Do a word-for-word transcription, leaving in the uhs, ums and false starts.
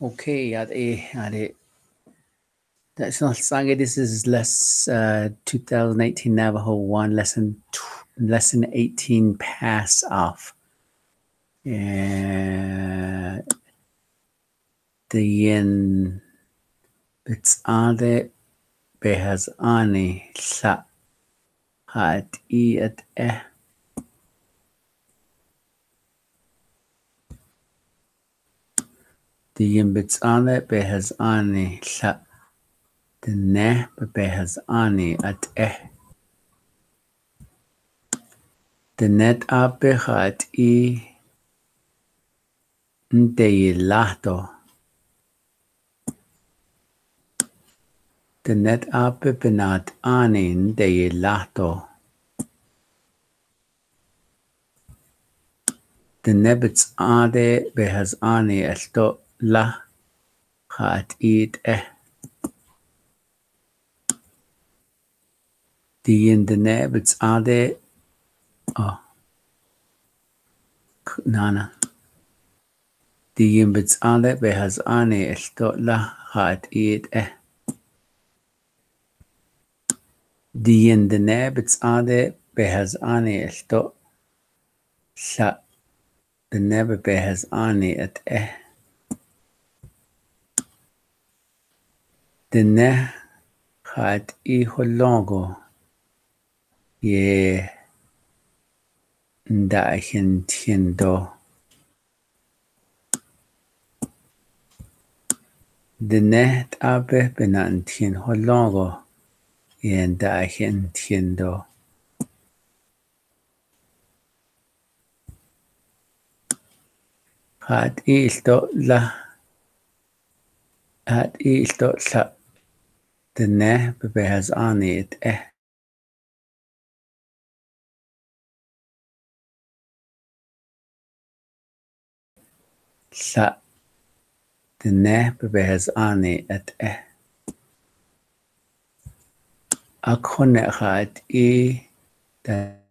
Okay, ade, ade. That's not Sangay. This is less, uh, two thousand eighteen Navajo one, lesson tw-, lesson eighteen, pass off. Eh, Diyin bitsade behas ani hla ha et i et eh. Diyin bitsade behas ani hla. Dene behas ani et eh. Dene ape ha et i. Ndei lahto. Dene ape benat ani ndei lahto. Dene bitsade behas ani elto lah ha et i et eh. Diyin dene bitsade, oh. K-, nana. Diyin bitsade behas ani elto lah ha et i et eh. Diyin dene bitsade behas ani elto hla. Dene behas ani et eh. Dene ha et i holong ko. Ye nda hin thin do. Dene ape benat thin holong ko. Ye nda hin thin do. Ha et i elto lah. Ha et i elto hla. Dene behas ani et eh. Hla. Dene behas ani et eh. Akhun ne ha et i ta